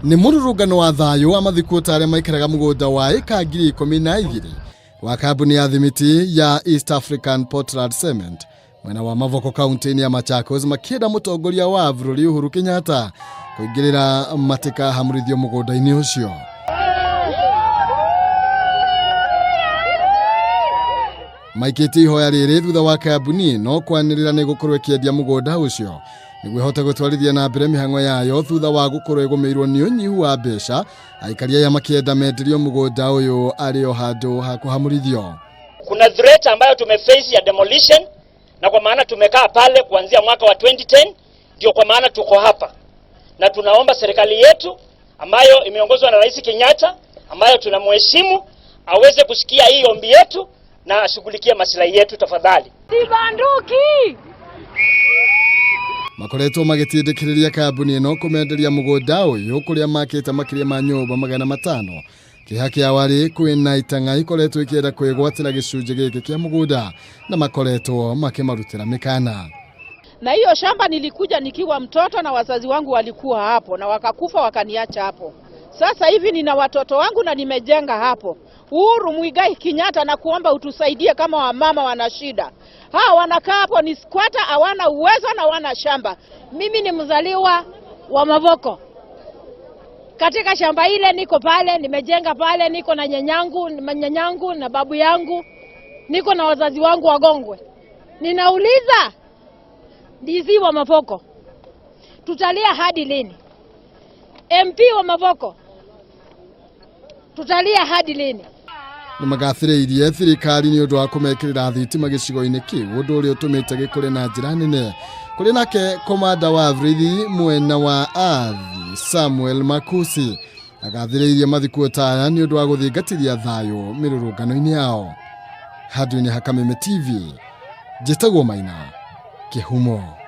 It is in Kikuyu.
Nĩ mũrũrũngano wa thayũ wa mathikuota arĩa maikaraga mũgũnda wa ĩka 12,000 wa kambuni ya thimiti ya East African Portland Cement mwena wa Mavoko kaunti-inĩ ya Machakos makĩenda mũtongoria wa bũrũri Uhuru Kenyatta kũingĩrĩra matikahamũrithio mũgũnda-inĩ ũcio. Maikĩtie ihoya rĩrĩ thutha wa kambuni ĩno kwanĩrĩra nĩ gũkorwo ĩkĩendia mũgũnda ũcio nĩguo ĩhote gũtwarithia na mbere mĩhang'o yayo thutha wa gũkorwo ĩgũmĩirwo nĩ ũnyihu wa mbeca. Aikari aya makĩenda menderio mũgũnda ũyũ arĩ o handũ ha kũhamũrithio. Kuna threat ambayo tumeface ya demolition, na kwa maana tumekaa pale kuanzia mwaka wa 2010, ndio kwa maana tuko hapa na tunaomba serikali yetu ambayo imeongozwa na Rais Kenyatta ambayo tunamheshimu aweze kusikia hii ombi yetu na ashughulikie maslahi yetu tafadhali. Sibanduki! Makoretwo magĩtindĩkĩrĩria kambuni ĩno kũmenderia mũgũnda ũyũ kũrĩa makĩte makĩria ma nyũmba 500. Kĩeha kĩa warĩ kwĩna itang'a ikoretwo ikĩenda kwĩgwatĩra gĩcunjĩ gĩkĩ kĩa mũgũnda na makoretwo makĩmarutĩra mĩkana. Na hiyo shamba nilikuja nikiwa mtoto na wazazi wangu walikuwa hapo na wakakufa wakaniacha hapo. Sasa hivi nina watoto wangu na nimejenga hapo. Uhuru Muigai Kenyatta, na kuomba utusaidie kama wamama wana shida. Hawa wanakaa hapo ni squatter, hawana uwezo na hawana shamba. Mimi ni mzaliwa wa Mavoko. Katika shamba ile niko pale, nimejenga pale, niko na nyanyangu na babu yangu, niko na wazazi wangu wagongwe. Ninauliza DC wa Mavoko, tutalia hadi lini? MP wa Mavoko, tutalia hadi lini? Nĩ magathĩrĩirie thirikari nĩ ũndũ wa kũmekĩrĩra thitima gĩcigo-inĩ kĩu, ũndũ ũrĩa ũtũmĩte gĩkũre na njĩra nene. Kũrĩ nake komanda wa borithi mwena wa Athi Samuel Makusi agathĩrĩirie mathikuota aya nĩ ũndũ wa gũthingatithia thayũ mĩrũrũngano-inĩ yao. Handũ-inĩ ha Kameme TV, njĩtagwo Maina Kĩhumo.